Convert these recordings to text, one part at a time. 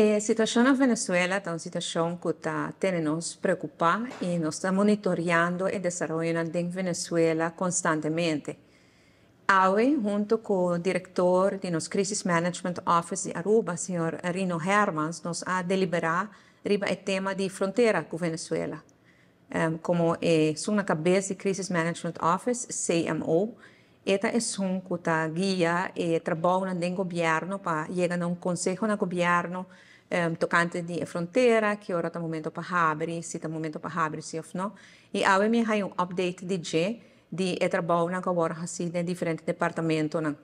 E situacion na Venezuela ta un situacion cu ta tene nos preocupa y nos ta monitoreando e desaroyo na Venezuela constantemente. Awe, hunto cu e director di nos Crisis Management Office di Aruba, señor Rino Hermans, nos a delibera riba e tema di frontera cu Venezuela. Como esun na cabes di Crisis Management Office, CMO, e ta esun cu ta guia e trabou den gobierno pa yega na un conseho na gobierno tocante di frontera, ki ora ta momento pa habri, si ta momento pa habri, si of no. Y awe mi a haya un update di dje, di e trabou nan cu awor haci den diferente departamento nan.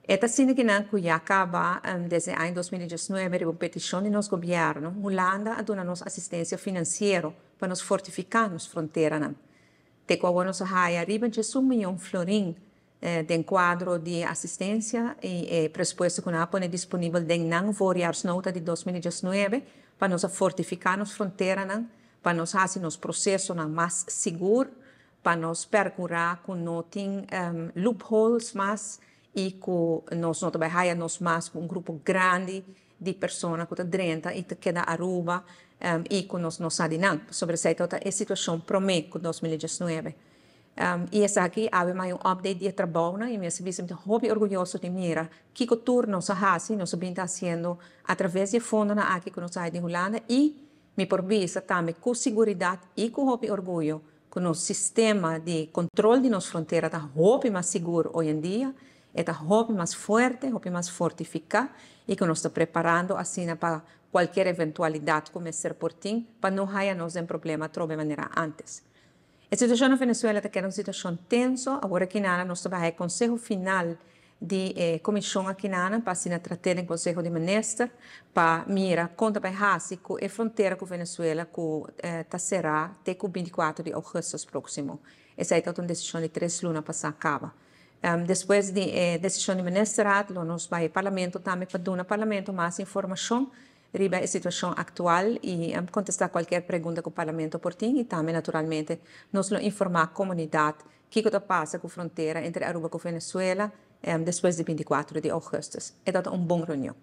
E ta asina cu nan ya caba desde aña 2019, un peticion di nos gobierno, Hulanda a duna nos asistencia financiero pa nos fortifica nos frontera nan. Te cu awor nos a haya riba 1 miyon florin den cuadro di asistencia y presupuesto cu nan a pone disponibel den nan voorjaarsnota di 2019 pa nos fortifica nos frontera nan, pa nos haci nos proceso nan mas sigur, pa nos percura cu no tin loopholes mas y cu nos no bay haya nos mas un grupo grandi di persona cu ta drenta y ta keda Aruba y cu nos no sabi nan. Sobre esey e situacion prome cu 2019. Y esaki awe mi a haya un update di trabou y mi ta hopi orguyoso di mira kico tur nos a haci, nos ta haciendo a traves di fondo nan aki cu nos a haya di Hulanda y mi por bisa tambe cu seguridad y cu hopi orguyo cu nos sistema di control di nos frontera ta hopi mas sigur hoy en dia, ta hopi mas fuerte, hopi mas fortifica y cu nos ta preparando asina pa cualkier eventualidad cu mester por tin, pa no haya nos den problema trobe manera antes. E situacion na Venezuela ta un situacion tenso. Awor aki nan nos ta den conseho final di comision aki nan pa asina trata den conseho di minister pa mira con ta bay haci cu e frontera cu Venezuela cu ta sera te cu 24 di augustus proximo. Esey ta un decision di 3 luna pasa caba. Despues di decision di ministerraad, lo nos bay parlamento tambe pa duna parlamento mas informacion riba e situacion actual y contesta cualkier pregunta cu parlamento por tin y tambe naturalmente nos lo informa comunidad kico ta pasa cu e frontera entre Aruba y Venezuela despues di 24 di augustus. E ta un bon reunion.